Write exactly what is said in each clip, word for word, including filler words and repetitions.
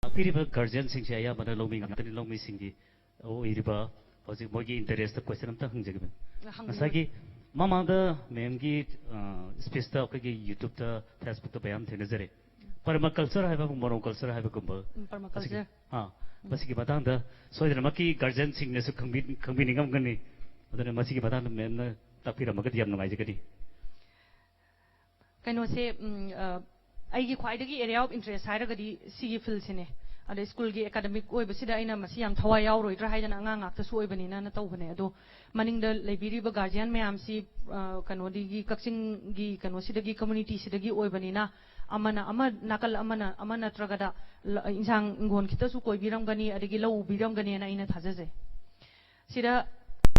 ꯂꯥꯛꯄꯤꯔꯤꯕ ꯒꯥꯔꯖꯤꯌꯟꯁꯤꯡꯁꯦ ꯑꯌꯥꯝꯕꯅ ꯂꯧꯃꯤ ꯉꯥꯛꯇꯅꯤ꯫ ꯂꯧꯃꯤꯁꯤꯡꯒꯤ ꯑꯣꯏꯔꯤꯕ ꯍꯧꯖꯤꯛ ꯃꯣꯏꯒꯤ ꯏꯟꯇꯔꯦꯁꯇ ꯀꯣꯏꯁꯟ ꯑꯝꯇ ꯍꯪꯖꯒꯦ꯫ ꯍꯪꯕꯤꯌꯨ꯫ ꯉꯁꯥꯏꯒꯤ ꯃꯃꯥꯡꯗ ꯃꯦꯝꯒꯤ ꯁ꯭ꯄꯤꯁꯇ ꯑꯩꯈꯣꯏꯒꯤ ꯌꯨꯇ꯭ꯌꯨꯕꯇ, ꯐꯦꯁꯕꯨꯛꯇ ꯃꯌꯥꯝ ꯊꯦꯡꯅꯖꯔꯦ꯫ ꯄꯔꯃꯀꯜꯆꯔ ꯍꯥꯏꯕ, ꯃꯣꯅꯣꯀꯜꯆꯔ ꯍꯥꯏꯕꯒꯨꯝꯕ ꯎꯝ, ꯄꯔꯃꯀꯜꯆꯔ꯫ ꯃꯁꯤꯒꯤ, ꯑꯥ, ꯎꯝ꯫ ꯃꯁꯤꯒꯤ ꯃꯇꯥꯡꯗ ꯁꯣꯏꯗꯅꯃꯛꯀꯤ ꯒꯥꯔꯖꯤꯌꯟꯁꯤꯡꯅꯁꯨ ꯈꯪꯕꯤ-, ꯈꯪꯕꯤꯅꯤꯡꯉꯝꯒꯅꯤ꯫ ꯑꯗꯨꯅ ꯃꯁꯤꯒꯤ ꯃꯇꯥꯡꯗ ꯃꯦꯝꯅ ꯇꯥꯛꯄꯤꯔꯝꯃꯒꯗꯤ ꯌꯥꯝ ꯅꯨꯡꯉꯥꯏꯖꯒꯅꯤ꯫ ꯀꯩꯅꯣꯁꯦ, ꯎꯝ, ꯑ, ꯑꯩꯒꯤ ꯈ꯭ꯋꯥꯏꯗꯒꯤ ꯑꯦꯔꯤꯌꯥ ꯑꯣꯐ ꯏꯟꯇꯔꯦꯁ ꯍꯥꯏꯔꯒꯗꯤ ꯁꯤꯒꯤ ꯐꯤꯜꯁꯤꯅꯦ꯫ ꯑꯗ ꯁ꯭ꯀꯨꯜꯒꯤ ꯑꯦꯀꯥꯗꯃꯤꯛ ꯑꯣꯏꯕꯁꯤꯗ ꯑꯩꯅ ꯃꯁꯤ ꯌꯥꯝ ꯊꯋꯥꯏ ꯌꯥꯎꯔꯣꯏꯗ꯭ꯔꯥ ꯍꯥꯏꯗꯅ ꯑꯉꯥꯡ ꯉꯥꯛꯇꯁꯨ ꯑꯣꯏꯕꯅꯤꯅꯅ ꯇꯧꯕꯅꯦ꯫ ꯑꯗꯣ ꯃꯅꯤꯡꯗ ꯂꯩꯕꯤꯔꯤꯕ ꯒꯥꯔꯖꯤꯌꯟ ꯃꯌꯥꯝꯁꯤ, ꯑ, ꯀꯩꯅꯣꯗꯒꯤ, ꯀꯛꯆꯤꯡꯒꯤ ꯀꯩꯅꯣꯁꯤꯗꯒꯤ, ꯀꯝꯃꯨꯅꯤꯇꯤꯁꯤꯗꯒꯤ ꯑꯣꯏꯕꯅꯤꯅ ꯑꯃꯅ ꯑꯃ, ꯅꯥꯀꯜ ꯑꯃꯅ ꯑꯃ ꯅꯠꯇ꯭ꯔꯒꯗ ꯂ-, ꯏꯟꯁꯥꯡ ꯏꯪꯈꯣꯜ ꯈꯤꯇꯁꯨ ꯀꯣꯏꯕꯤꯔꯝꯒꯅꯤ, ꯑꯗꯒꯤ ꯂꯧ ꯎꯕꯤꯔꯝꯒꯅꯤꯅ ꯑꯩꯅ ꯊꯥꯖꯖꯩ꯫ ꯁꯤꯗ,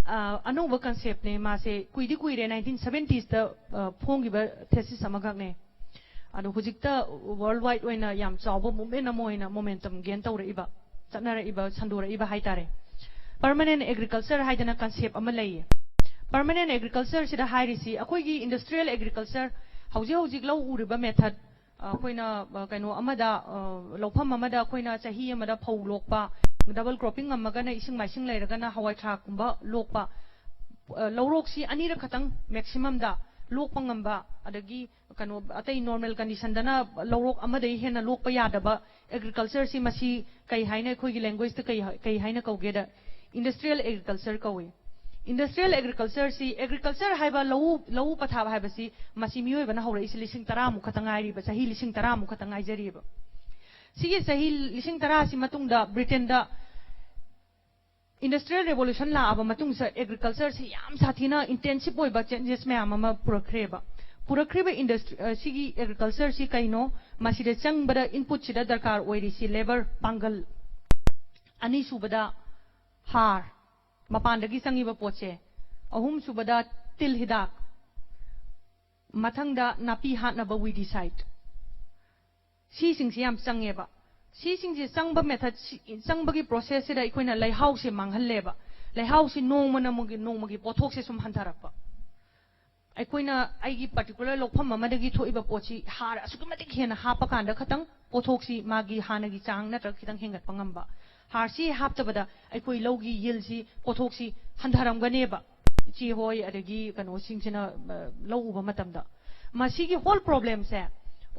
ꯑ, ꯑꯅꯧꯕ ꯀꯟꯁꯦꯞꯅꯦ ꯃꯥꯁꯦ, ꯀꯨꯏꯗꯤ ꯀꯨꯏꯔꯦ, ꯅꯥꯏꯟꯇꯤꯟ ꯁꯚꯦꯟꯇꯤꯁꯇ, ꯑ, ꯐꯣꯡꯈꯤꯕ ꯊꯦꯁꯤꯁ ꯑꯃꯈꯛꯅꯦ꯫ ꯑꯗꯣ ꯍꯧꯖꯤꯛꯇ ꯋꯥꯔꯜ ꯋꯥꯏꯗ ꯑꯣꯏꯅ ꯌꯥꯝ ꯆꯥꯎꯕ ꯃꯨꯞꯃꯦꯟ ꯑꯃ ꯑꯣꯏꯅ ꯃꯣꯃꯦꯟꯇꯝ ꯒꯦꯟ ꯇꯧꯔꯛꯏꯕ, ꯆꯠꯅꯔꯛꯏꯕ, ꯁꯟꯗꯣꯔꯛꯏꯕ ꯍꯥꯏꯇꯥꯔꯦ꯫ ꯄꯔꯃꯅꯦꯟ ꯑꯦꯒ꯭ꯔꯤꯀꯜꯆꯔ ꯍꯥꯏꯗꯅ ꯀꯟꯁꯦꯞ ꯑꯃ ꯂꯩꯌꯦ꯫ ꯄꯔꯃꯅꯦꯟ ꯑꯦꯒ꯭ꯔꯤꯀꯜꯆꯔꯁꯤꯗ ꯍꯥꯏꯔꯤꯁꯤ ꯑꯩꯈꯣꯏꯒꯤ ꯏꯟꯗꯁꯇ꯭ꯔꯤꯌꯦꯜ ꯑꯦꯒ꯭ꯔꯤꯀꯜꯆꯔ, ꯍꯧꯖꯤꯛ ꯍꯧꯖꯤꯛ ꯂꯧ ꯎꯔꯤꯕ ꯃꯦꯊꯠ, ꯑꯩꯈꯣꯏꯅ, ꯑ, ꯀꯩꯅꯣ ꯑꯃꯗ, ꯑ, ꯂꯧꯐꯝ ꯑꯃꯗ ꯑꯩꯈꯣꯏꯅ ꯆꯍꯤ ꯑꯃꯗ ꯐꯧ ꯂꯣꯛꯄ, ꯗꯕꯜ ꯀ꯭ꯔꯣꯞꯄꯤꯡ ꯉꯝꯃꯒꯅ, ꯏꯁꯤꯡ ꯃꯥꯏꯁꯤꯡ ꯂꯩꯔꯒꯅ ꯍꯋꯥꯏ ꯊ꯭ꯔꯥꯛꯀꯨꯝꯕ ꯂꯣꯛꯄ, ꯑ, ꯂꯧꯔꯣꯛꯁꯤ ꯑꯅꯤꯔꯛ ꯈꯛꯇꯪ ꯃꯦꯛꯁꯤꯃꯝꯗ ꯂꯣꯛꯄ ꯉꯝꯕ, ꯑꯗꯒꯤ ꯀꯩꯅꯣ, ꯑꯇꯩ ꯅꯣꯔꯃꯦꯜ ꯀꯟꯗꯤꯁꯟꯗꯅ ꯂꯧꯔꯣꯛ ꯑꯃꯗꯒꯤ ꯍꯦꯟꯅ ꯂꯣꯛꯄ ꯌꯥꯗꯕ ꯑꯦꯒ꯭ꯔꯤꯀꯜꯆꯔꯁꯤ, ꯃꯁꯤ ꯀꯩ ꯍꯥꯏꯅ, ꯑꯩꯈꯣꯏꯒꯤ ꯂꯦꯡꯒ꯭ꯋꯦꯖꯇ ꯀꯩ ꯍꯥꯏ-, ꯀꯩ ꯍꯥꯏꯅ ꯀꯧꯒꯦꯗ, ꯏꯟꯗꯁꯇ꯭ꯔꯤꯌꯦꯜ ꯑꯦꯒ꯭ꯔꯤꯀꯜꯆꯔ ꯀꯧꯏ꯫ ꯏꯟꯗꯁꯇ꯭ꯔꯤꯌꯦꯜ ꯑꯦꯒ꯭ꯔꯤꯀꯜꯆꯔꯁꯤ, ꯑꯦꯒ꯭ꯔꯤꯀꯜꯆꯔ ꯍꯥꯏꯕ ꯂꯧꯎ, ꯂꯧꯎ ꯄꯊꯥꯞ ꯍꯥꯏꯕꯁꯤ ꯃꯁꯤ ꯃꯤꯑꯣꯏꯕꯅ ꯍꯧꯔꯛꯏꯁꯤ ꯂꯤꯁꯤꯡ ꯇꯔꯥꯃꯨꯛ ꯈꯛꯇ ꯉꯥꯏꯔꯤꯕ, ꯆꯍꯤ ꯂꯤꯁꯤꯡ ꯇꯔꯥꯃꯨꯛ ꯈꯛꯇ ꯉꯥꯏꯖꯔꯤꯕ꯫ ꯁꯤꯒꯤ ꯆꯍꯤ ꯂꯤꯁꯤꯡ ꯇꯔꯥꯁꯤ ꯃꯇꯨꯡꯗ ꯕ꯭ꯔꯤꯇꯦꯟꯗ ꯏꯟꯗꯁꯇ꯭ꯔꯤꯌꯦꯜ ꯔꯦꯚꯣꯂꯨꯁꯟ ꯂꯥꯛꯑꯕ ꯃꯇꯨꯡꯁꯤꯗ ꯑꯦꯒ꯭ꯔꯤꯀꯜꯆꯔꯁꯤ ꯌꯥꯝ ꯁꯥꯊꯤꯅ ꯏꯟꯇꯦꯟꯁꯤꯞ ꯑꯣꯏꯕ ꯆꯦꯟꯖꯦꯁ ꯃꯌꯥꯝ ꯑꯃ ꯄꯨꯔꯛꯈ꯭ꯔꯦꯕ꯫ ꯄꯨꯔꯛꯈ꯭ꯔꯤꯕ ꯏꯟꯗꯁꯇ꯭ꯔꯤ, ꯑ, ꯁꯤꯒꯤ ꯑꯦꯒ꯭ꯔꯤꯀꯜꯆꯔꯁꯤ ꯀꯩꯅꯣ? ꯃꯁꯤꯗ ꯆꯪꯕꯗ ꯏꯟꯄꯨꯠꯁꯤꯗ ꯗꯔꯀꯥꯔ ꯑꯣꯏꯔꯤꯁꯤ ꯂꯦꯕꯔ, ꯄꯥꯡꯒꯜ꯫ ꯑꯅꯤꯁꯨꯕꯗ ꯍꯥꯔ, ꯃꯄꯥꯟꯗꯒꯤ ꯆꯪꯉꯤꯕ ꯄꯣꯠꯁꯦ꯫ ꯑꯍꯨꯝꯁꯨꯕꯗ ꯇꯤꯜ ꯍꯤꯗꯥꯛ꯫ ꯃꯊꯪꯗ ꯅꯥꯄꯤ ꯍꯥꯠꯅꯕ ꯋꯤꯗꯤꯁꯥꯏꯠ꯫ ꯁꯤꯁꯤꯡꯁꯦ ꯌꯥꯝ ꯆꯪꯉꯦꯕ꯫ ꯁꯤꯁꯤꯡꯁꯦ ꯆꯪꯕ ꯃꯦꯊꯠ, ꯆꯪꯕꯒꯤ ꯄ꯭ꯔꯣꯁꯦꯁꯁꯤꯗ ꯑꯩꯈꯣꯏꯅ ꯂꯩꯍꯥꯎꯁꯦ ꯃꯥꯡꯍꯜꯂꯦꯕ꯫ ꯂꯩꯍꯥꯎꯁꯤ ꯅꯣꯡꯃ ꯅꯣꯡꯃꯒꯤ, ꯅꯣꯡꯃꯒꯤ ꯄꯣꯠꯊꯣꯛꯁꯦ ꯁꯨꯝ ꯍꯟꯊꯔꯛꯄ꯫ ꯑꯩꯈꯣꯏꯅ ꯑꯩꯒꯤ ꯄꯥꯔꯇꯤꯀꯨꯂꯔ ꯂꯧꯐꯝ ꯑꯃꯗꯒꯤ ꯊꯣꯛꯏꯕ ꯄꯣꯠꯁꯤ ꯍꯥꯔ ꯑꯁꯨꯛꯀꯤ ꯃꯇꯤꯛ ꯍꯦꯟꯅ ꯍꯥꯞꯄ ꯀꯥꯟꯗ ꯈꯇꯪ ꯄꯣꯠꯊꯣꯛꯁꯤ ꯃꯥꯒꯤ ꯍꯥꯟꯅꯒꯤ ꯆꯥꯡ ꯅꯠꯇ꯭ꯔꯒ ꯈꯤꯇꯪ ꯍꯦꯟꯒꯠꯄ ꯉꯝꯕ꯫ ꯍꯥꯔꯁꯤ ꯍꯥꯞꯇꯕꯗ ꯑꯩꯈꯣꯏ ꯂꯧꯒꯤ ꯌꯤꯜꯁꯤ, ꯄꯣꯠꯊꯣꯛꯁꯤ ꯍꯟꯊꯔꯝꯒꯅꯦꯕ꯫ ꯏꯆꯦ ꯍꯣꯏ ꯑꯗꯒꯤ ꯀꯩꯅꯣꯁꯤꯡꯁꯤꯅ ꯑ, ꯂꯧ ꯎꯕ ꯃꯇꯝꯗ꯫ ꯃꯁꯤꯒꯤ ꯍꯣꯜ ꯄ꯭ꯔꯣꯕ꯭ꯂꯦꯝꯁꯦ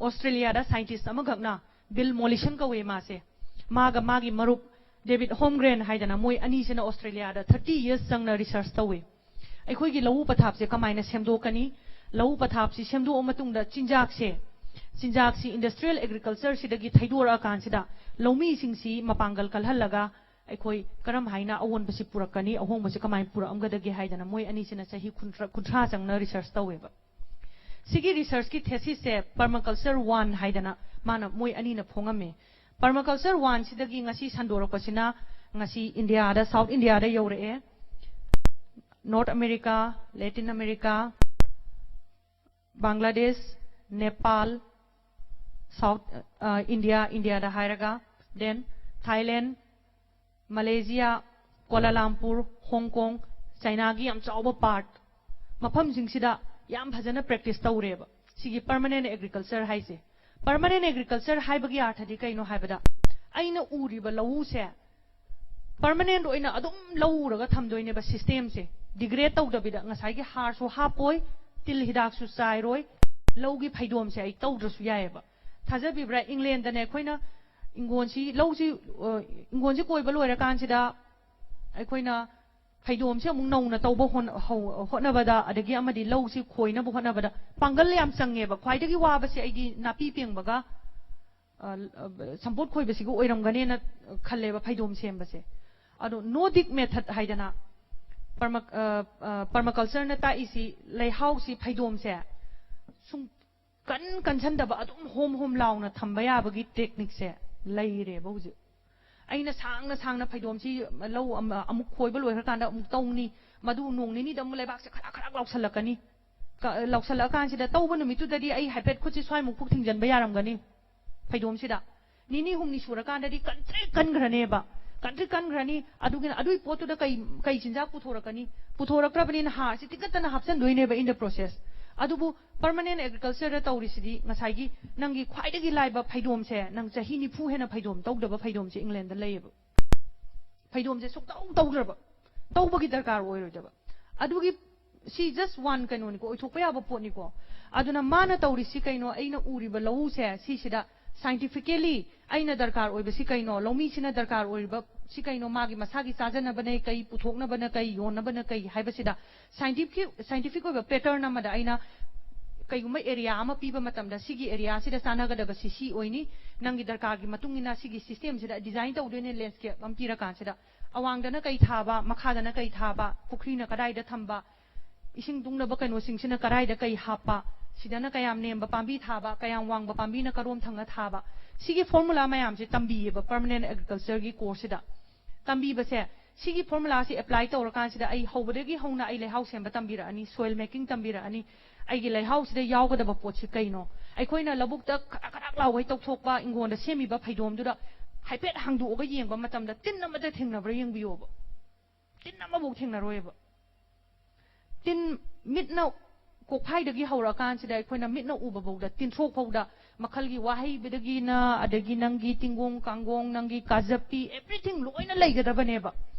ꯑꯣꯁꯇ꯭ꯔꯦꯂꯤꯌꯥꯗ ꯁꯥꯏꯟꯇꯤꯁ ꯑꯃꯈꯛꯅ, ꯕꯤꯜ ꯃꯣꯂꯤꯁꯟ ꯀꯧꯋꯦ ꯃꯥꯁꯦ, ꯃꯥꯒ ꯃꯥꯒꯤ ꯃꯔꯨꯞ ꯗꯦꯕꯤꯠ ꯍꯣꯝꯒ꯭ꯔꯦꯟ ꯍꯥꯏꯗꯅ ꯃꯣꯏ ꯑꯅꯤꯁꯤꯅ ꯑꯣꯁꯇ꯭ꯔꯦꯂꯤꯌꯥꯗ ꯊꯥꯔꯇꯤ ꯌꯔꯁ ꯆꯪꯅ ꯔꯤꯁꯔꯁ ꯇꯧꯋꯦ꯫ ꯑꯩꯈꯣꯏꯒꯤ ꯂꯧꯎ ꯄꯊꯥꯞꯁꯦ ꯀꯃꯥꯏꯅ ꯁꯦꯝꯗꯣꯛꯀꯅꯤ? ꯂꯧꯎ ꯄꯊꯥꯞꯁꯤ ꯁꯦꯝꯗꯣꯛꯑ ꯃꯇꯨꯡꯗ ꯆꯤꯟꯖꯥꯛꯁꯦ, ꯆꯤꯟꯖꯥꯛꯁꯤ ꯏꯟꯗꯁꯇ꯭ꯔꯤꯌꯦꯜ ꯑꯦꯒ꯭ꯔꯤꯀꯜꯆꯔꯁꯤꯗꯒꯤ ꯊꯩꯗꯣꯔꯛꯑꯀꯥꯟꯁꯤꯗ ꯂꯧꯃꯤꯁꯤꯡꯁꯤ ꯃꯄꯥꯡꯒꯜ ꯀꯜꯍꯜꯂꯒ ꯑꯩꯈꯣꯏ ꯀꯔꯝ ꯍꯥꯏꯅ ꯑꯑꯣꯟꯕꯁꯤ ꯄꯨꯔꯛꯀꯅꯤ, ꯑꯍꯣꯡꯕꯁꯤ ꯀꯃꯥꯏꯅ ꯄꯨꯔꯛꯑꯝꯒꯗꯒꯦ ꯍꯥꯏꯗꯅ ꯃꯣꯏ ꯑꯅꯤꯁꯤꯅ ꯆꯍꯤ ꯀꯨꯟꯊ꯭ꯔꯥ, ꯀꯨꯟꯊ꯭ꯔꯥ ꯆꯪꯅ ꯔꯤꯁꯔꯁ ꯇꯧꯋꯦꯕ꯫ ꯁꯤꯒꯤ ꯔꯤꯁꯔꯁꯀꯤ ꯊꯦꯁꯤꯁꯁꯦ ꯄꯔꯃꯀꯜꯆꯔ ꯋꯥꯟ ꯍꯥꯏꯗꯅ ꯃꯥꯅ, ꯃꯣꯏ ꯑꯅꯤꯅ ꯐꯣꯡꯉꯝꯃꯦ꯫ ꯄꯔꯃꯀꯜꯆꯔ ꯋꯥꯟꯁꯤꯗꯒꯤ ꯉꯁꯤ ꯁꯟꯗꯣꯔꯛꯄꯁꯤꯅ ꯉꯁꯤ ꯏꯟꯗꯤꯌꯥꯗ, ꯁꯥꯎꯠ ꯏꯟꯗꯤꯌꯥꯗ ꯌꯧꯔꯛꯑꯦ꯫ North America, Latin America, Bangladesh, Nepal, south, ꯑ, ꯏꯟꯗꯤꯌꯥ, ꯏꯟꯗꯤꯌꯥꯗ ꯍꯥꯏꯔꯒ, then ꯊꯥꯏꯂꯦꯟ, ꯃꯂꯦꯁꯤꯌꯥ, ꯀꯣꯂꯥꯂꯝꯄꯨꯔ, ꯍꯣꯡ ꯀꯣꯡ, ꯆꯥꯏꯅꯥꯒꯤ ꯌꯥꯝ ꯆꯥꯎꯕ ꯄꯥꯔꯠ, ꯃꯐꯝꯁꯤꯡꯁꯤꯗ ꯌꯥꯝ ꯐꯖꯅ ꯄ꯭ꯔꯦꯛꯇꯤꯁ ꯇꯧꯔꯦꯕ ꯁꯤꯒꯤ ꯄꯔꯃꯅꯦꯟ ꯑꯦꯒ꯭ꯔꯤꯀꯜꯆꯔ ꯍꯥꯏꯁꯦ꯫ ꯄꯔꯃꯅꯦꯟ ꯑꯦꯒ꯭ꯔꯤꯀꯜꯆꯔ ꯍꯥꯏꯕꯒꯤ ꯑꯥꯔꯊꯗꯤ ꯀꯩꯅꯣ ꯍꯥꯏꯕꯗ, ꯑꯩꯅ ꯎꯔꯤꯕ ꯂꯧꯎꯁꯦ ꯄꯔꯃꯅꯦꯟ ꯑꯣꯏꯅ ꯑꯗꯨꯝ ꯂꯧ ꯎꯔꯒ ꯊꯝꯗꯣꯏꯅꯦꯕ ꯁꯤꯁꯇꯦꯝꯁꯦ꯫ ꯗꯤꯒ꯭ꯔꯦꯗ ꯇꯧꯗꯕꯤꯗ, ꯉꯁꯥꯏꯒꯤ ꯍꯥꯔꯁꯨ ꯍꯥꯞꯄꯣꯏ, ꯇꯤꯜ ꯍꯤꯗꯥꯛꯁꯨ ꯆꯥꯏꯔꯣꯏ, ꯂꯧꯒꯤ ꯐꯩꯗꯣꯝꯁꯦ ꯑꯩ ꯇꯧꯗ꯭ꯔꯁꯨ ꯌꯥꯏꯑꯕ꯫ ꯊꯥꯖꯕꯤꯕ꯭ꯔꯥ? ꯏꯪꯂꯦꯟꯗꯅꯦ ꯑꯩꯈꯣꯏꯅ ꯏꯪꯒꯣꯟꯁꯤ, ꯂꯧꯁꯤ, ꯑ, ꯏꯪꯒꯣꯟꯁꯤ ꯀꯣꯏꯕ ꯂꯣꯏꯔꯀꯥꯟꯁꯤꯗ ꯑꯩꯈꯣꯏꯅ ꯐꯩꯗꯣꯝꯁꯤ ꯑꯃꯨꯛ ꯅꯧꯅ ꯇꯧꯕ ꯍꯣꯠꯅ-, ꯍꯧ-, ꯍꯣꯠꯅꯕꯗ, ꯑꯗꯒꯤ ꯑꯃꯗꯤ ꯂꯧꯁꯤ ꯈꯣꯏꯅꯕ ꯍꯣꯠꯅꯕꯗ ꯄꯥꯡꯒꯜ ꯌꯥꯝ ꯆꯪꯉꯦꯕ꯫ ꯈ꯭ꯋꯥꯏꯗꯒꯤ ꯋꯥꯕꯁꯦ ꯑꯩꯗꯤ ꯅꯥꯄꯤ ꯄꯦꯡꯕꯒ, ꯑ, ꯑ, ꯁꯝꯄꯣꯠ ꯈꯣꯏꯕꯁꯤꯒ ꯑꯣꯏꯔꯝꯒꯅꯦꯅ ꯈꯜꯂꯦꯕ ꯐꯩꯗꯣꯝ ꯁꯦꯝꯕꯁꯦ꯫ ꯑꯗꯣ ꯅꯣ ꯗꯤꯒ ꯃꯦꯊꯗ ꯍꯥꯏꯗꯅ ꯄꯔꯃ-, ꯑ, ꯑ, ꯄꯔꯃꯀꯜꯆꯔꯅ ꯇꯥꯛꯏꯁꯤ ꯂꯩꯍꯥꯎꯁꯤ, ꯐꯩꯗꯣꯝꯁꯦ ꯁꯨꯝ ꯀꯟ ꯀꯟꯁꯟꯗꯕ, ꯑꯗꯨꯝ ꯍꯣꯝ ꯍꯣꯝ ꯂꯥꯎꯅ ꯊꯝꯕ ꯌꯥꯕꯒꯤ ꯇꯦꯛꯅꯤꯛꯁꯦ ꯂꯩꯔꯦꯕ ꯍꯧꯖꯤꯛ꯫ ꯑꯩꯅ ꯁꯥꯡꯅ ꯁꯥꯡꯅ ꯐꯩꯗꯣꯝꯁꯤ ꯂꯧ ꯑꯃ-, ꯑꯃꯨꯛ ꯈꯣꯏꯕ ꯂꯣꯏꯈ꯭ꯔꯀꯥꯟꯗ ꯑꯃꯨꯛ ꯇꯧꯅꯤ, ꯃꯗꯨ ꯅꯣꯡ ꯅꯤꯅꯤꯗ ꯑꯃꯨꯛ ꯂꯩꯕꯥꯛꯁꯦ ꯈꯔꯥꯛ ꯈꯔꯥꯛ ꯂꯥꯎꯁꯜꯂꯛꯀꯅꯤ꯫ ꯀ-, ꯂꯥꯎꯁꯜꯂꯛꯑꯀꯥꯟꯁꯤꯗ ꯇꯧꯕ ꯅꯨꯃꯤꯠꯇꯨꯗꯗꯤ ꯑꯩ ꯍꯥꯏꯐꯦꯠ ꯈꯨꯠꯁꯤ ꯁ꯭ꯋꯥꯏꯃꯨꯛ ꯄꯨꯛ ꯊꯤꯡꯖꯤꯟꯕ ꯌꯥꯔꯝꯒꯅꯤ ꯐꯩꯗꯣꯝꯁꯤꯗ꯫ ꯅꯤꯅꯤ ꯍꯨꯝꯅꯤ ꯁꯨꯔꯀꯥꯟꯗꯗꯤ ꯀꯟꯇ꯭ꯔꯤꯛ ꯀꯟꯈ꯭ꯔꯅꯦꯕ, ꯀꯟꯇ꯭ꯔꯤꯛ ꯀꯟꯈ꯭ꯔꯅꯤ꯫ ꯑꯗꯨꯒꯤꯅ ꯑꯗꯨꯏ ꯄꯣꯠꯇꯨꯗ ꯀꯩ, ꯀꯩ ꯆꯤꯟꯖꯥꯛ ꯄꯨꯊꯣꯔꯛꯀꯅꯤ? ꯄꯨꯊꯣꯔꯛꯇ꯭ꯔꯕꯅꯤꯅ ꯍꯥꯔꯁꯤ ꯇꯤꯡꯈꯠꯇꯅ ꯍꯥꯞꯆꯤꯟꯗꯣꯏꯅꯦꯕ in the process꯫ ꯑꯗꯨꯕꯨ permanent agricultureꯗ ꯇꯧꯔꯤꯁꯤꯗꯤ ꯉꯁꯥꯏꯒꯤ ꯅꯪꯒꯤ ꯈ꯭ꯋꯥꯏꯗꯒꯤ ꯂꯥꯏꯕ ꯐꯩꯗꯣꯝꯁꯦ, ꯅꯪ ꯆꯍꯤ ꯅꯤꯐꯨ ꯍꯦꯟꯅ ꯐꯩꯗꯣꯝ ꯇꯧꯗꯕ ꯐꯩꯗꯣꯝꯁꯦ ꯏꯪꯂꯦꯟꯗ ꯂꯩꯌꯦꯕ꯫ ꯐꯩꯗꯣꯝꯁꯦ ꯁꯨꯛꯇꯧ ꯇꯧꯗ꯭ꯔꯕ, ꯇꯧꯕꯒꯤ ꯗꯔꯀꯥꯔ ꯑꯣꯏꯔꯣꯏꯗꯕ꯫ ꯑꯗꯨꯒꯤ ꯁꯤ just one ꯀꯩꯅꯣꯅꯤꯀꯣ, ꯑꯣꯏꯊꯣꯛꯄ ꯌꯥꯕ ꯄꯣꯠꯅꯤꯀꯣ꯫ ꯑꯗꯨꯅ ꯃꯥꯅ ꯇꯧꯔꯤꯁꯤ ꯀꯩꯅꯣ, ꯑꯩꯅ ꯎꯔꯤꯕ ꯂꯧꯎꯁꯦ ꯁꯤꯁꯤꯗ scientifically ꯑꯩꯅ ꯗꯔꯀꯥꯔ ꯑꯣꯏꯕꯁꯤ ꯀꯩꯅꯣ, ꯂꯧꯃꯤꯁꯤꯅ ꯗꯔꯀꯥꯔ ꯑꯣꯏꯔꯤꯕ ꯁꯤ ꯀꯩꯅꯣ, ꯃꯥꯒꯤ ꯃꯁꯥꯒꯤ ꯆꯥꯖꯅꯕꯅ ꯀꯩ, ꯄꯨꯊꯣꯛꯅꯕꯅ ꯀꯩ, ꯌꯣꯟꯅꯕꯅ ꯀꯩ ꯍꯥꯏꯕꯁꯤꯗ scientific scientific ꯑꯣꯏꯕ pattern ꯑꯃꯗ ꯑꯩꯅ ꯀꯩꯒꯨꯝꯕ area ꯑꯃ ꯄꯤꯕ ꯃꯇꯝꯗ ꯁꯤꯒꯤ areaꯁꯤꯗ ꯆꯥꯟꯅꯒꯗꯕꯁꯤ ꯁꯤ ꯑꯣꯏꯅꯤ, ꯅꯪꯒꯤ ꯗꯔꯀꯥꯔꯒꯤ ꯃꯇꯨꯡ ꯏꯟꯅ ꯁꯤꯒꯤ systemꯁꯤꯗ design ꯇꯧꯗꯣꯏꯅꯦ, landscape ꯑꯃ ꯄꯤꯔꯀꯥꯟꯁꯤꯗ ꯑꯋꯥꯡꯗꯅ ꯀꯩ ꯊꯥꯕ, ꯃꯈꯥꯗꯅ ꯀꯩ ꯊꯥꯕ, ꯄꯨꯈ꯭ꯔꯤꯅ ꯀꯗꯥꯏꯗ ꯊꯝꯕ, ꯏꯁꯤꯡ ꯇꯨꯡꯅꯕ ꯀꯩꯅꯣꯁꯤꯡꯁꯤꯅ ꯀꯗꯥꯏꯗ ꯀꯩ ꯍꯥꯞꯄ, ꯁꯤꯗꯅ ꯀꯌꯥꯝ ꯅꯦꯝꯕ ꯄꯥꯝꯕꯤ ꯊꯥꯕ, ꯀꯌꯥꯝ ꯋꯥꯡꯕ ꯄꯥꯝꯕꯤꯅ ꯀꯔꯣꯝ ꯊꯪꯅ ꯊꯥꯕ, ꯁꯤꯒꯤ formula ꯃꯌꯥꯝꯁꯦ ꯇꯝꯕꯤꯌꯦꯕ permanent agricultureꯒꯤ courseꯁꯤꯗ꯫ ꯇꯝꯕꯤꯕꯁꯦ, ꯁꯤꯒꯤ formulaꯁꯤ apply ꯇꯧꯔꯀꯥꯟꯁꯤꯗ ꯑꯩ ꯍꯧꯕꯗꯒꯤ ꯍꯧꯅ ꯑꯩ ꯂꯩꯍꯥꯎ ꯁꯦꯝꯕ ꯇꯝꯕꯤꯔꯛꯑꯅꯤ, soil making ꯇꯝꯕꯤꯔꯛꯑꯅꯤ, ꯑꯩꯒꯤ ꯂꯩꯍꯥꯎꯁꯤꯗ ꯌꯥꯎꯒꯗꯕ ꯄꯣꯠꯁꯤ ꯀꯩꯅꯣ, ꯑꯩꯈꯣꯏꯅ ꯂꯧꯕꯨꯛꯇ ꯈꯔꯥꯛ ꯈꯔꯥꯛ ꯂꯥꯎꯒꯩ ꯇꯧꯊꯣꯛꯄ ꯏꯪꯒꯣꯟꯗ ꯁꯦꯝꯃꯤꯕ ꯐꯩꯗꯣꯝꯗꯨꯗ ꯍꯥꯏꯐꯦꯠ ꯍꯥꯡꯗꯣꯛꯑꯒ ꯌꯦꯡꯕ ꯃꯇꯝꯗ ꯇꯤꯟ ꯑꯃꯇ ꯊꯦꯡꯅꯕ꯭ꯔꯥ ꯌꯦꯡꯕꯤꯌꯣꯕ꯫ ꯇꯤꯟ ꯑꯃꯐꯥꯎ ꯊꯦꯡꯅꯔꯣꯏꯕ꯫ ꯇꯤꯟ, ꯃꯤꯠꯅ ꯀꯣꯛꯐꯥꯏꯗꯒꯤ ꯍꯧꯔꯛꯑꯀꯥꯟꯁꯤꯗ ꯑꯩꯈꯣꯏꯅ ꯃꯤꯠꯅ ꯎꯕ ꯐꯥꯎꯗ, ꯇꯤꯟꯊ꯭ꯔꯣꯛ ꯐꯥꯎꯗ, ꯃꯈꯜꯒꯤ ꯋꯥꯍꯩꯕꯗꯒꯤꯅ, ꯑꯗꯒꯤ ꯅꯪꯒꯤ ꯇꯤꯡꯒꯣꯡ ꯀꯥꯡꯒꯣꯡ, ꯅꯪꯒꯤ ꯀꯥꯖꯞꯄꯤ, everything ꯂꯣꯏꯅ ꯂꯩꯒꯗꯕꯅꯦꯕ꯫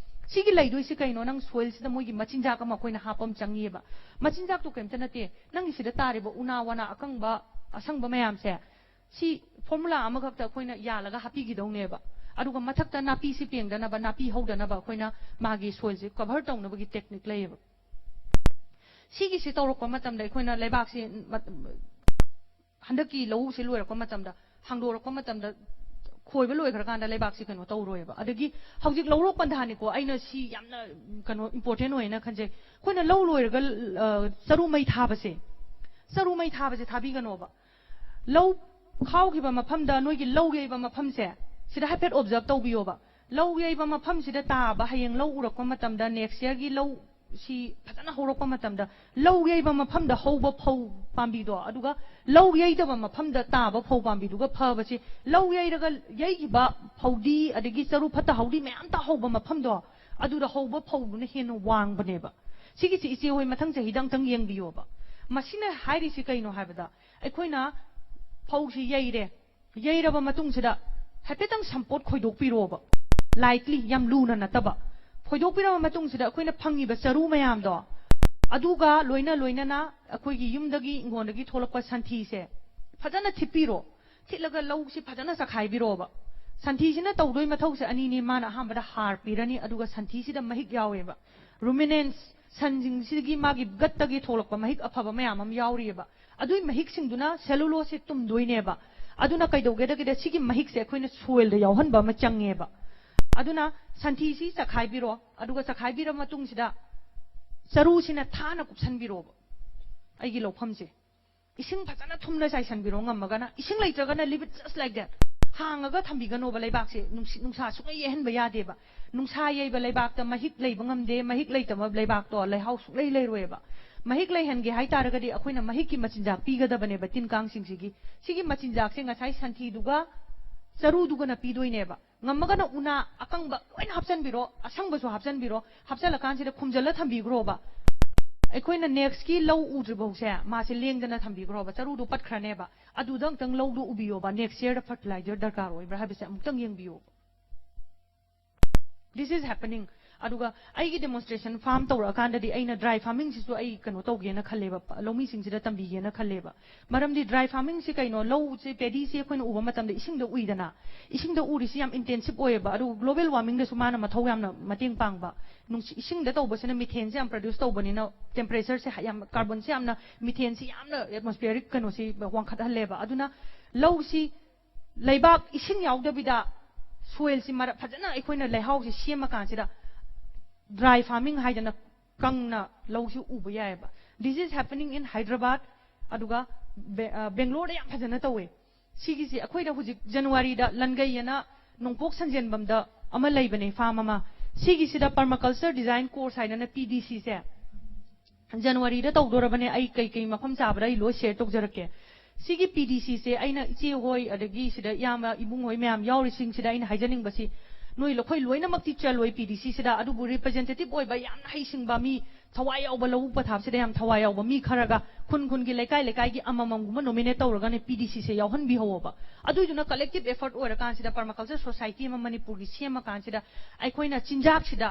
ꯁꯤꯒꯤ ꯂꯩꯗꯣꯏꯁꯤ ꯀꯩꯅꯣ? ꯅꯪ soilꯁꯤꯗ ꯃꯣꯏꯒꯤ ꯃꯆꯤꯟꯖꯥꯛ ꯑꯃ ꯑꯩꯈꯣꯏꯅ ꯍꯥꯞꯄ ꯑꯃ ꯆꯪꯉꯤꯑꯕ꯫ ꯃꯆꯤꯟꯖꯥꯛꯇꯣ ꯀꯩꯝꯇ ꯅꯠꯇꯦ, ꯅꯪꯒꯤ ꯁꯤꯗ ꯇꯥꯔꯤꯕ ꯎꯅꯥ ꯋꯥꯅꯥ ꯑꯀꯪꯕ ꯑꯁꯪꯕ ꯃꯌꯥꯝꯁꯦ, ꯁꯤ formula ꯑꯃꯈꯛꯇ ꯑꯩꯈꯣꯏꯅ ꯌꯥꯜꯂꯒ ꯍꯥꯞꯄꯤꯈꯤꯗꯧꯅꯦꯕ꯫ ꯑꯗꯨꯒ ꯃꯊꯛꯇ ꯅꯥꯄꯤꯁꯤ ꯄꯦꯡꯗꯅꯕ, ꯅꯥꯄꯤ ꯍꯧꯗꯅꯕ ꯑꯩꯈꯣꯏꯅ ꯃꯥꯒꯤ soilꯁꯦ cover ꯇꯧꯅꯕꯒꯤ technique ꯂꯩꯌꯦꯕ꯫ ꯁꯤꯒꯤꯁꯤ ꯇꯧꯔꯛꯄ ꯃꯇꯝꯗ ꯑꯩꯈꯣꯏꯅ ꯂꯩꯕꯥꯛꯁꯤ ꯃ-, ꯍꯟꯗꯛꯀꯤ ꯂꯧꯎꯁꯤ ꯂꯣꯏꯔꯛꯄ ꯃꯇꯝꯗ, ꯍꯥꯡꯗꯣꯔꯛꯄ ꯃꯇꯝꯗ, ꯈꯣꯏꯕ ꯂꯣꯏꯈ꯭ꯔꯀꯥꯟꯗ ꯂꯩꯕꯥꯛꯁꯤ ꯀꯩꯅꯣ ꯇꯧꯔꯣꯏꯕ꯫ ꯑꯗꯒꯤ ꯍꯧꯖꯤꯛ ꯂꯧꯔꯣꯛ ꯄꯟꯊꯥꯅꯤꯀꯣ, ꯑꯩꯅ ꯁꯤ ꯌꯥꯝꯅ ꯀꯩꯅꯣ important ꯑꯣꯏꯅ ꯈꯟꯖꯩ꯫ ꯑꯩꯈꯣꯏꯅ ꯂꯧ ꯂꯣꯏꯔꯒ, ꯑ, ꯆꯔꯨ ꯃꯩ ꯊꯥꯕꯁꯦ, ꯆꯔꯨ ꯃꯩ ꯊꯥꯕꯁꯦ ꯊꯥꯕꯤꯒꯅꯣꯕ꯫ ꯂꯧ ꯈꯥꯎꯈꯤꯕ ꯃꯐꯝꯗ, ꯅꯣꯏꯒꯤ ꯂꯧ ꯌꯩꯕ ꯃꯐꯝꯁꯦ, ꯁꯤꯗ ꯍꯥꯏꯐꯦꯠ observe ꯇꯧꯕꯤꯌꯣꯕ꯫ ꯂꯧ ꯌꯩꯕ ꯃꯐꯝꯁꯤꯗ ꯇꯥꯕ, ꯍꯌꯦꯡ ꯂꯧ ꯎꯔꯛꯄ ꯃꯇꯝꯗ, next yearꯒꯤ ꯂꯧ ꯁꯤ ꯐꯖꯅ ꯍꯧꯔꯛꯄ ꯃꯇꯝꯗ, ꯂꯧ ꯌꯩꯕ ꯃꯐꯝꯗ ꯍꯧꯕ ꯐꯧ ꯄꯥꯝꯕꯤꯗꯣ, ꯑꯗꯨꯒ ꯂꯧ ꯌꯩꯗꯕ ꯃꯐꯝꯗ ꯇꯥꯕ ꯐꯧ ꯄꯥꯝꯕꯤꯗꯨꯒ ꯐꯕꯁꯤ, ꯂꯧ ꯌꯩꯔꯒ ꯌꯩꯈꯤꯕ ꯐꯧꯗꯤ, ꯑꯗꯒꯤ ꯆꯔꯨ ꯐꯠꯇ ꯍꯥꯎꯗꯤ ꯃꯌꯥꯝ ꯇꯥꯍꯧꯕ ꯃꯐꯝꯗꯣ, ꯑꯗꯨꯗ ꯍꯧꯕ ꯐꯧꯗꯨꯅ ꯍꯦꯟꯅ ꯋꯥꯡꯕꯅꯦꯕ꯫ ꯁꯤꯒꯤꯁꯤ ꯏꯆꯦ ꯍꯣꯏ ꯃꯊꯪ ꯆꯍꯤꯗ ꯑꯝꯇꯪ ꯌꯦꯡꯕꯤꯌꯣꯕ꯫ ꯃꯁꯤꯅ ꯍꯥꯏꯔꯤꯁꯤ ꯀꯩꯅꯣ ꯍꯥꯏꯕꯗ, ꯑꯩꯈꯣꯏꯅ ꯐꯧꯁꯤ ꯌꯩꯔꯦ, ꯌꯩꯔꯕ ꯃꯇꯨꯡꯁꯤꯗ ꯍꯥꯏꯐꯦꯠꯇꯪ ꯁꯝꯄꯣꯠ ꯈꯣꯏꯗꯣꯛꯄꯤꯔꯣꯕ, ꯂꯥꯏꯠꯂꯤ, ꯌꯥꯝ ꯂꯨꯅ ꯅꯠꯇꯕ꯫ ꯈꯣꯏꯗꯣꯛꯄꯤꯔꯕ ꯃꯇꯨꯡꯁꯤꯗ ꯑꯩꯈꯣꯏꯅ ꯐꯪꯉꯤꯕ ꯆꯔꯨ ꯃꯌꯥꯝꯗꯣ, ꯑꯗꯨꯒ ꯂꯣꯏꯅ ꯂꯣꯏꯅꯅ ꯑꯩꯈꯣꯏꯒꯤ ꯌꯨꯝꯗꯒꯤ, ꯏꯪꯈꯣꯜꯗꯒꯤ ꯊꯣꯛꯂꯛꯄ ꯁꯟꯊꯤꯁꯦ ꯐꯖꯅ ꯊꯤꯠꯄꯤꯔꯣ꯫ ꯊꯤꯠꯂꯒ ꯂꯧꯁꯤ ꯐꯖꯅ ꯆꯈꯥꯏꯕꯤꯔꯣꯕ꯫ ꯁꯟꯊꯤꯁꯤꯅ ꯇꯧꯗꯣꯏ ꯃꯊꯧꯁꯦ ꯑꯅꯤꯅꯤ꯫ ꯃꯥꯅ ꯑꯍꯥꯟꯕꯗ ꯍꯥꯔ ꯄꯤꯔꯅꯤ, ꯑꯗꯨꯒ ꯁꯟꯊꯤꯁꯤꯗ ꯃꯍꯤꯛ ꯌꯥꯎꯋꯦꯕ, ꯔꯨꯃꯤꯅꯦꯟꯁ, ꯁꯟꯁꯤꯡꯁꯤꯒꯤ ꯃꯥꯒꯤ ꯒꯠꯇꯒꯤ ꯊꯣꯛꯂꯛꯄ ꯃꯍꯤꯛ ꯑꯐꯕ ꯃꯌꯥꯝ ꯑꯃ ꯌꯥꯎꯔꯤꯑꯕ꯫ ꯑꯗꯨꯏ ꯃꯍꯤꯛꯁꯤꯡꯗꯨꯅ ꯁꯦꯂꯨꯂꯣꯁꯁꯦ ꯇꯨꯝꯗꯣꯏꯅꯦꯕ꯫ ꯑꯗꯨꯅ ꯀꯩꯗꯧꯒꯦꯗꯒꯤꯗ ꯁꯤꯒꯤ ꯃꯍꯤꯛꯁꯦ ꯑꯩꯈꯣꯏꯅ ꯁꯣꯏꯜꯗ ꯌꯥꯎꯍꯟꯕ ꯑꯃ ꯆꯪꯉꯦꯕ꯫ ꯑꯗꯨꯅ ꯁꯟꯊꯤꯁꯤ ꯆꯈꯥꯏꯕꯤꯔꯣ, ꯑꯗꯨꯒ ꯆꯈꯥꯏꯕꯤꯔ ꯃꯇꯨꯡꯁꯤꯗ ꯆꯔꯨꯁꯤꯅ ꯊꯥꯅ ꯀꯨꯞꯁꯟꯕꯤꯔꯣꯕ ꯑꯩꯒꯤ ꯂꯧꯐꯝꯁꯦ꯫ ꯏꯁꯤꯡ ꯐꯖꯅ ꯊꯨꯝꯅ ꯆꯥꯏꯁꯟꯕꯤꯔꯣ, ꯉꯝꯃꯒꯅ꯫ ꯏꯁꯤꯡ ꯂꯩꯇ꯭ꯔꯒꯅ leave it just like that, ꯍꯥꯡꯉꯒ ꯊꯝꯕꯤꯒꯅꯣꯕ꯫ ꯂꯩꯕꯥꯛꯁꯦ ꯅꯨꯡꯁꯤꯠ ꯅꯨꯡꯁꯥ ꯁꯨꯡꯂꯩ ꯌꯩꯍꯟꯕ ꯌꯥꯗꯦꯕ꯫ ꯅꯨꯡꯁꯥ ꯌꯩꯕ ꯂꯩꯕꯥꯛꯇ ꯃꯍꯤꯛ ꯂꯩꯕ ꯉꯝꯗꯦ꯫ ꯃꯍꯤꯛ ꯂꯩꯇꯕ ꯂꯩꯕꯥꯛꯇꯣ ꯂꯩꯍꯥꯎ ꯁꯨꯡꯂꯩ ꯂꯩꯔꯣꯏꯕ꯫ ꯃꯍꯤꯛ ꯂꯩꯍꯟꯒꯦ ꯍꯥꯏ ꯇꯥꯔꯒꯗꯤ ꯑꯩꯈꯣꯏꯅ ꯃꯍꯤꯛꯀꯤ ꯃꯆꯤꯟꯖꯥꯛ ꯄꯤꯒꯗꯕꯅꯦꯕ, ꯇꯤꯟ ꯀꯥꯡꯁꯤꯡꯁꯤꯒꯤ꯫ ꯁꯤꯒꯤ ꯃꯆꯤꯟꯖꯥꯛꯁꯦ ꯉꯁꯥꯏ ꯁꯟꯊꯤꯗꯨꯒ ꯆꯔꯨꯗꯨꯒꯅ ꯄꯤꯗꯣꯏꯅꯦꯕ꯫ ꯉꯝꯃꯒꯅ ꯎꯅꯥ ꯑꯀꯪꯕ ꯂꯣꯏꯅ ꯍꯥꯞꯆꯤꯟꯕꯤꯔꯣ, ꯑꯁꯪꯕꯁꯨ ꯍꯥꯞꯆꯤꯟꯕꯤꯔꯣ꯫ ꯍꯥꯞꯆꯤꯜꯂꯀꯥꯟꯁꯤꯗ ꯈꯨꯝꯖꯤꯜꯂ ꯊꯝꯕꯤꯈ꯭ꯔꯣꯕ꯫ ꯑꯩꯈꯣꯏꯅ next ꯀꯤ ꯂꯧ ꯎꯗ꯭ꯔꯤꯐꯥꯎꯁꯦ ꯃꯥꯁꯦ ꯂꯦꯡꯗꯅ ꯊꯝꯕꯤꯈ꯭ꯔꯣꯕ꯫ ꯆꯔꯨꯗꯣ ꯄꯠꯈ꯭ꯔꯅꯦꯕ꯫ ꯑꯗꯨꯗ ꯑꯃꯨꯛꯇꯪ ꯂꯧꯗꯣ ꯎꯕꯤꯌꯣꯕ, next year ꯗ fertilizer ꯗꯔꯀꯥꯔ ꯑꯣꯏꯕ꯭ꯔꯥ ꯍꯥꯏꯕꯁꯦ ꯑꯃꯨꯛꯇꯪ ꯌꯦꯡꯕꯤꯌꯣꯕ꯫ This is happening. ꯑꯗꯨꯒ ꯑꯩꯒꯤ demonstration farm ꯇꯧꯔꯛꯑꯀꯥꯟꯗꯗꯤ ꯑꯩꯅ dry farming ꯁꯤꯁꯨ ꯑꯩ ꯀꯩꯅꯣ ꯇꯧꯒꯦꯅ ꯈꯜꯂꯦꯕ, ꯂꯧꯃꯤꯁꯤꯡꯁꯤꯗ ꯇꯝꯕꯤꯒꯦꯅ ꯈꯜꯂꯦꯕ꯫ ꯃꯔꯝꯗꯤ dry farming ꯁꯤ ꯀꯩꯅꯣ, ꯂꯧꯁꯦ, ꯄꯦꯗꯤꯁꯦ ꯑꯩꯈꯣꯏꯅ ꯎꯕ ꯃꯇꯝꯗ ꯏꯁꯤꯡꯗ ꯎꯏꯗꯅ, ꯏꯁꯤꯡꯗ ꯎꯔꯤꯁꯤ ꯌꯥꯝ intensive ꯑꯣꯏꯌꯦꯕ꯫ ꯑꯗꯨꯒ global warming ꯗꯁꯨ ꯃꯥꯅ ꯃꯊꯧ ꯌꯥꯝꯅ ꯃꯇꯦꯡ ꯄꯥꯡꯕ꯫ ꯅꯨꯡꯁꯤ-, ꯏꯁꯤꯡꯗ ꯇꯧꯕꯁꯤꯅ methane ꯁꯦ ꯌꯥꯝ produce ꯇꯧꯕꯅꯤꯅ temperature ꯁꯦ ꯌꯥꯝ, carbon ꯁꯦ ꯌꯥꯝꯅ, methane ꯁꯤ ꯌꯥꯝꯅ atmospheric ꯀꯩꯅꯣꯁꯤ ꯋꯥꯡꯈꯠꯍꯜꯂꯦꯕ꯫ ꯑꯗꯨꯅ ꯂꯧꯁꯤ ꯂꯩꯕꯥꯛ ꯏꯁꯤꯡ ꯌꯥꯎꯗꯕꯤꯗ soil ꯁꯤ ꯃꯔꯛ ꯐꯖꯅ ꯑꯩꯈꯣꯏꯅ ꯂꯩꯍꯥꯎꯁꯤ ꯁꯦꯝꯃꯀꯥꯟꯁꯤꯗ dry farming ꯍꯥꯏꯗꯅ ꯀꯪꯅ ꯂꯧꯁꯤ ꯎꯕ ꯌꯥꯏꯑꯕ꯫ This is happening in Hyderabad, ꯑꯗꯨꯒ ꯕꯦ-, ꯑ, ꯕꯦꯡꯒ꯭ꯂꯣꯔꯗ ꯌꯥꯝ ꯐꯖꯅ ꯇꯧꯋꯦ꯫ ꯁꯤꯒꯤꯁꯤ ꯑꯩꯈꯣꯏꯗ ꯍꯧꯖꯤꯛ ꯖꯅꯋꯥꯔꯤꯗ ꯂꯟꯒꯩ ꯑꯅ ꯅꯣꯡꯄꯣꯛ ꯁꯟꯖꯦꯟꯕꯝꯗ ꯑꯃ ꯂꯩꯕꯅꯦ, farm ꯑꯃ꯫ ꯁꯤꯒꯤꯁꯤꯗ permaculture design course ꯍꯥꯏꯗꯅ P D C ꯁꯦ ꯖꯅꯋꯥꯔꯤꯗ ꯇꯧꯗꯣꯔꯕꯅꯦ꯫ ꯑꯩ ꯀꯩ ꯀꯩ ꯃꯐꯝ ꯆꯥꯕꯗ ꯑꯩ ꯂꯣꯏ share ꯇꯧꯖꯔꯛꯀꯦ꯫ ꯁꯤꯒꯤ P D C ꯁꯦ ꯑꯩꯅ ꯏꯆꯦ ꯍꯣꯏ, ꯑꯗꯒꯤ ꯁꯤꯗ ꯏꯌꯥꯝꯕ ꯏꯕꯨꯡ ꯍꯣꯏ ꯃꯌꯥꯝ ꯌꯥꯎꯔꯤꯁꯤꯡꯁꯤꯗ ꯑꯩꯅ ꯍꯥꯏꯖꯅꯤꯡꯕꯁꯤ, ꯅꯣꯏ ꯑꯩꯈꯣꯏ ꯂꯣꯏꯅꯃꯛꯇꯤ ꯆꯜꯂꯣꯏ P D C ꯁꯤꯗ, ꯑꯗꯨꯕꯨ representative ꯑꯣꯏꯕ ꯌꯥꯝꯅ ꯍꯩꯁꯤꯡꯕ ꯃꯤ ꯊꯋꯥꯏ ꯌꯥꯎꯕ, ꯂꯧꯕꯨꯛ ꯄꯊꯥꯞꯁꯤꯗ ꯌꯥꯝ ꯊꯋꯥꯏ ꯌꯥꯎꯕ ꯃꯤ ꯈꯔꯒ ꯈꯨꯟ ꯈꯨꯟꯒꯤ, ꯂꯩꯀꯥꯏ ꯂꯩꯀꯥꯏꯒꯤ ꯑꯃꯃꯝꯒꯨꯝꯕ nominate ꯇꯧꯔꯒꯅꯦ, ꯄꯤ ꯗꯤ ꯁꯤꯁꯦ ꯌꯥꯎꯍꯟꯕꯤꯍꯧꯕ꯫ ꯑꯗꯨꯏꯗꯨꯅ collective effort ꯑꯣꯏꯔꯀꯥꯟꯁꯤꯗ permaculture society ꯑꯃ ꯃꯅꯤꯄꯨꯔꯒꯤ ꯁꯦꯝꯃꯀꯥꯟꯁꯤꯗ ꯑꯩꯈꯣꯏꯅ ꯆꯤꯟꯖꯥꯛꯁꯤꯗ,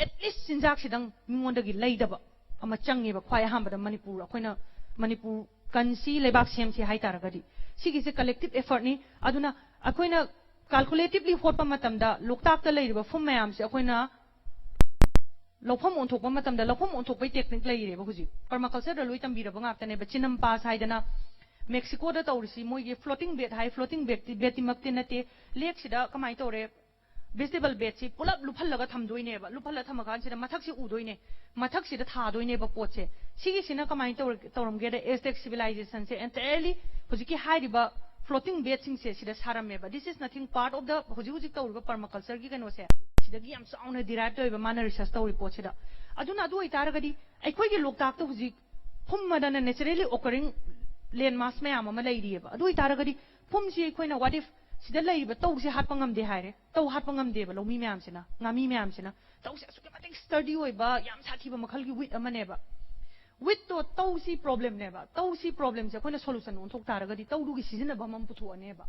at least ꯆꯤꯟꯖꯥꯛꯁꯤꯗꯪ ꯃꯤꯉꯣꯟꯗꯒꯤ ꯂꯩꯗꯕ ꯑꯃ ꯆꯪꯉꯦꯕ꯫ ꯈ꯭ꯋꯥꯏ ꯑꯍꯥꯟꯕꯗ ꯃꯅꯤꯄꯨꯔ, ꯑꯩꯈꯣꯏꯅ ꯃꯅꯤꯄꯨꯔ ꯀꯟꯁꯤ ꯂꯩꯕꯥꯛ ꯁꯦꯝꯁꯤ ꯍꯥꯏꯇꯥꯔꯒꯗꯤ, ꯁꯤꯒꯤꯁꯦ collective effortꯅꯤ꯫ ꯑꯗꯨꯅ ꯑꯩꯈꯣꯏꯅ calculatively ꯍꯣꯠꯄ ꯃꯇꯝꯗ ꯂꯣꯛꯇꯥꯛꯇ ꯂꯩꯔꯤꯕ ꯐꯨꯝ ꯃꯌꯥꯝꯁꯦ ꯑꯩꯈꯣꯏꯅ ꯂꯧꯐꯝ ꯑꯣꯟꯊꯣꯛꯄ ꯃꯇꯝꯗ, ꯂꯧꯐꯝ ꯑꯣꯟꯊꯣꯛꯄꯩ technique ꯂꯩꯔꯦꯕ꯫ ꯍꯧꯖꯤꯛ permacultureꯗ ꯂꯣꯏ ꯇꯝꯕꯤꯔꯕ ꯉꯥꯛꯇꯅꯦꯕ꯫ ꯆꯤꯅꯝ ꯄꯥꯁ ꯍꯥꯏꯗꯅ ꯃꯦꯛꯁꯤꯀꯣꯗ ꯇꯧꯔꯤꯁꯤ, ꯃꯣꯏꯒꯤ floating bed ꯍꯥꯏ, floating bed, bedꯇꯤꯃꯛꯇꯤ ꯅꯠꯇꯦ꯫ Lakeꯁꯤꯗ ꯀꯃꯥꯏꯅ ꯇꯧꯔꯦ, vegetable bedꯁꯤ ꯄꯨꯂꯞ ꯂꯨꯞꯍꯜꯂꯒ ꯊꯝꯗꯣꯏꯅꯦꯕ꯫ ꯂꯨꯞꯍꯜꯂ ꯊꯝꯃꯀꯥꯟꯁꯤꯗ ꯃꯊꯛꯁꯤ ꯎꯗꯣꯏꯅꯦ, ꯃꯊꯛꯁꯤꯗ ꯊꯥꯗꯣꯏꯅꯦꯕ ꯄꯣꯠꯁꯦ꯫ ꯁꯤꯒꯤꯁꯤꯅ ꯀꯃꯥꯏꯅ ꯇꯧꯔ-, ꯇꯧꯔꯝꯒꯦꯗ, Aztec civilizationꯁꯦ entirely ꯍꯧꯖꯤꯛꯀꯤ ꯍꯥꯏꯔꯤꯕ floating bedꯁꯤꯡꯁꯦ ꯁꯤꯗ ꯁꯥꯔꯝꯃꯦꯕ꯫ This is nothing part of the ꯍꯧꯖꯤꯛ ꯍꯧꯖꯤꯛ ꯇꯧꯔꯤꯕ permacultureꯒꯤ ꯀꯩꯅꯣꯁꯦ, ꯁꯤꯗꯒꯤ ꯌꯥꯝ ꯆꯥꯎꯅ derive ꯇꯧꯋꯦꯕ ꯃꯥꯅ research ꯇꯧꯔꯤ ꯄꯣꯠꯁꯤꯗ꯫ ꯑꯗꯨꯅ ꯑꯗꯨ ꯑꯣꯏꯇꯥꯔꯒꯗꯤ ꯑꯩꯈꯣꯏꯒꯤ ꯂꯣꯛꯇꯥꯛꯇ ꯍꯧꯖꯤꯛ ꯐꯨꯝ ꯑꯗꯅ naturally occurring land mass ꯃꯌꯥꯝ ꯑꯃ ꯂꯩꯔꯤꯑꯕ꯫ ꯑꯗꯨ ꯑꯣꯏꯇꯥꯔꯒꯗꯤ ꯐꯨꯝꯁꯤ ꯑꯩꯈꯣꯏꯅ what if ꯁꯤꯗ ꯂꯩꯔꯤꯕ ꯇꯧꯁꯦ ꯍꯥꯠꯄ ꯉꯝꯗꯦ ꯍꯥꯏꯔꯦ, ꯇꯧ ꯍꯥꯠꯄ ꯉꯝꯗꯦꯕ ꯂꯧꯃꯤ ꯃꯌꯥꯝꯁꯤꯅ, ꯉꯥꯃꯤ ꯃꯌꯥꯝꯁꯤꯅ꯫ ꯇꯧꯁꯦ ꯑꯁꯨꯛꯀꯤ ꯃꯇꯤꯛ sturdy ꯑꯣꯏꯕ ꯌꯥꯝ ꯁꯥꯊꯤꯕ ꯃꯈꯜꯒꯤ weed ꯑꯃꯅꯦꯕ꯫ Weedꯇꯣ, ꯇꯧꯁꯤ problemꯅꯦꯕ꯫ ꯇꯧꯁꯤ problemꯁꯦ ꯑꯩꯈꯣꯏꯅ solution ꯑꯣꯟꯊꯣꯛ ꯇꯥꯔꯒꯗꯤ ꯇꯧꯗꯨꯒꯤ ꯁꯤꯖꯤꯟꯅꯐꯝ ꯑꯃ ꯄꯨꯊꯣꯛꯑꯅꯦꯕ꯫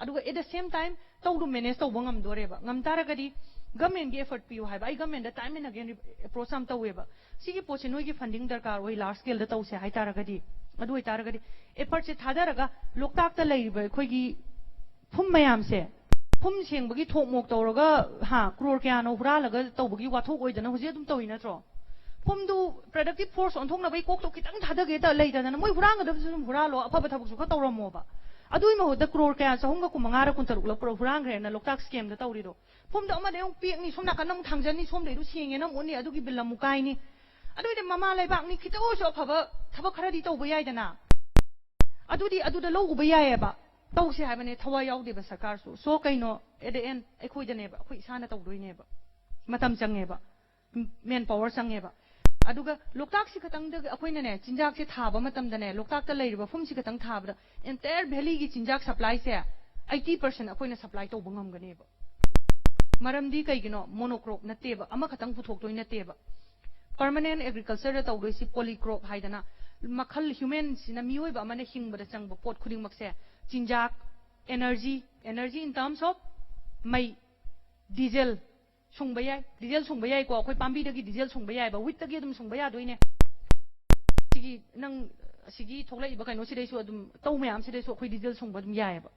ꯑꯗꯨꯒ at the same time ꯇꯧꯗꯨ manage ꯇꯧꯕ ꯉꯝꯗꯣꯔꯦꯕ꯫ ꯉꯝ ꯇꯥꯔꯒꯗꯤ governmentꯒꯤ effort ꯄꯤꯌꯨ ꯍꯥꯏꯕ꯫ ꯑꯩ governmentꯗ time and again approach ꯌꯥꯝ ꯇꯧꯋꯦꯕ꯫ ꯁꯤꯒꯤ ꯄꯣꯠꯁꯦ ꯅꯣꯏꯒꯤ funding ꯗꯔꯀꯥꯔ ꯑꯣꯏ, large scaleꯗ ꯇꯧꯁꯦ ꯍꯥꯏꯇꯥꯔꯒꯗꯤ꯫ ꯑꯗꯨ ꯑꯣꯏꯇꯥꯔꯒꯗꯤ effortꯁꯦ ꯊꯥꯗꯔꯒ ꯂꯣꯛꯇꯥꯛꯇ ꯂꯩꯔꯤꯕ ꯑꯩꯈꯣꯏꯒꯤ ꯐꯨꯝ ꯃꯌꯥꯝꯁꯦ, ꯐꯨꯝ ꯁꯦꯡꯕꯒꯤ ꯊꯣꯛ ꯃꯣꯛ ꯇꯧꯔꯒ, ꯍꯥ, ꯀ꯭ꯔꯣꯔ ꯀꯌꯥꯅꯣ ꯍꯨꯔꯥꯜꯂꯒ ꯇꯧꯕꯒꯤ ꯋꯥꯊꯣꯛ ꯑꯣꯏꯗꯅ ꯍꯧꯖꯤꯛ ꯑꯗꯨꯝ ꯇꯧꯏ ꯅꯠꯇ꯭ꯔꯣ? ꯐꯨꯝꯗꯨ productive force ꯑꯣꯟꯊꯣꯛꯅꯕꯒꯤ ꯀꯣꯛꯇꯣ ꯈꯤꯇꯪ ꯊꯥꯗꯒꯦ ꯇ-, ꯂꯩꯇꯗꯅ ꯃꯣꯏ ꯍꯨꯔꯥꯟꯒꯗꯕꯁꯨ ꯑꯗꯨꯝ ꯍꯨꯔꯥꯜꯂꯣ, ꯑꯐꯕ ꯊꯕꯛꯁꯨ ꯈꯔ ꯇꯧꯔꯝꯃꯣꯕ꯫ ꯑꯗꯨꯒꯤ ꯃꯍꯨꯠꯇ ꯀ꯭ꯔꯣꯔ ꯀꯌꯥ, ꯆꯍꯨꯝꯒ ꯀꯨꯟꯃꯉꯥꯔ ꯀꯨꯟꯇꯔꯨꯛꯂ ꯀ꯭ꯔꯣꯔ ꯍꯨꯔꯥꯟꯈ꯭ꯔꯦꯅ ꯂꯣꯛꯇꯥꯛ scamꯗ ꯇꯧꯔꯤꯗꯣ꯫ ꯐꯨꯝꯗꯣ ꯑꯃꯗ ꯑꯃꯨꯛ ꯄꯦꯛꯅꯤ, ꯁꯣꯝ ꯅꯥꯀꯟꯗ ꯑꯃꯨꯛ ꯊꯥꯡꯖꯟꯅꯤ, ꯁꯣꯝꯗꯩꯗꯨ ꯁꯦꯡꯉꯦꯅ ꯑꯃꯨꯛ ꯎꯠꯅꯤ, ꯑꯗꯨꯒꯤ bill ꯑꯃꯨꯛ ꯀꯥꯏꯅꯤ꯫ ꯑꯗꯨꯏꯗꯤ ꯃꯃꯥ ꯂꯩꯕꯥꯛꯅꯤ, ꯈꯤꯇ ꯑꯣꯏꯔꯁꯨ ꯑꯐꯕ ꯊꯕꯛ ꯈꯔꯗꯤ ꯇꯧꯕ ꯌꯥꯏꯗꯅ꯫ ꯑꯗꯨꯗꯤ ꯑꯗꯨꯗ ꯂꯧ ꯎꯕ ꯌꯥꯏꯑꯕ꯫ ꯇꯧꯁꯦ ꯍꯥꯏꯕꯅꯦ, ꯊꯋꯥꯏ ꯌꯥꯎꯗꯦꯕ ꯁꯔꯀꯥꯔꯁꯨ꯫ So ꯀꯩꯅꯣ, at the end ꯑꯩꯈꯣꯏꯗꯅꯦꯕ, ꯑꯩꯈꯣꯏ ꯏꯁꯥꯅ ꯇꯧꯗꯣꯏꯅꯦꯕ꯫ ꯃꯇꯝ ꯆꯪꯉꯦꯕ, manpower ꯆꯪꯉꯦꯕ꯫ ꯑꯗꯨꯒ ꯂꯣꯛꯇꯥꯛꯁꯤ ꯈꯛꯇꯪꯗ ꯑꯩꯈꯣꯏꯅꯅꯦ, ꯆꯤꯟꯖꯥꯛꯁꯦ ꯊꯥꯕ ꯃꯇꯝꯗꯅꯦ, ꯂꯣꯛꯇꯥꯛꯇ ꯂꯩꯔꯤꯕ ꯐꯨꯝꯁꯤ ꯈꯛꯇꯪ ꯊꯥꯕꯗ entire valleyꯒꯤ ꯆꯤꯟꯖꯥꯛ supplyꯁꯦ eighty percent ꯑꯩꯈꯣꯏꯅ supply ꯇꯧꯕ ꯉꯝꯒꯅꯦꯕ꯫ ꯃꯔꯝꯗꯤ ꯀꯩꯒꯤꯅꯣ? Monocrop ꯅꯠꯇꯦꯕ, ꯑꯃꯈꯛꯇꯪ ꯄꯨꯊꯣꯛꯇꯣꯏ ꯅꯠꯇꯦꯕ꯫ Permanent agriculture ꯇꯧꯗꯣꯏꯁꯤ polycrop ꯍꯥꯏꯗꯅ, ꯃꯈꯜ, human ꯁꯤꯅ, ꯃꯤꯑꯣꯏꯕ ꯑꯃꯅ ꯍꯤꯡꯕꯗ ꯆꯪꯕ ꯄꯣꯠ ꯈꯨꯗꯤꯡꯃꯛꯁꯦ, ꯆꯤꯟꯖꯥꯛ, energy, energy in terms of ꯃꯩ, diesel ꯁꯨꯡꯕ ꯌꯥꯏ, diesel ꯁꯨꯡꯕ ꯌꯥꯏꯀꯣ, ꯑꯩꯈꯣꯏ ꯄꯥꯝꯕꯤꯗꯒꯤ diesel ꯁꯨꯡꯕ ꯌꯥꯏꯕ, wheat ꯇꯒꯤ ꯑꯗꯨꯝ ꯁꯨꯡꯕ ꯌꯥꯗꯣꯏꯅꯦ꯫ ꯁꯤꯒꯤ ꯅꯪ, ꯑꯁꯤꯒꯤ ꯊꯣꯛꯂꯛꯏꯕ ꯀꯩꯅꯣꯁꯤꯗꯩꯁꯨ ꯑꯗꯨꯝ, ꯇꯧ ꯃꯌꯥꯝꯁꯤꯗꯩꯁꯨ ꯑꯩꯈꯣꯏ diesel ꯁꯨꯡꯕ ꯑꯗꯨꯝ ꯌꯥꯏꯑꯕ꯫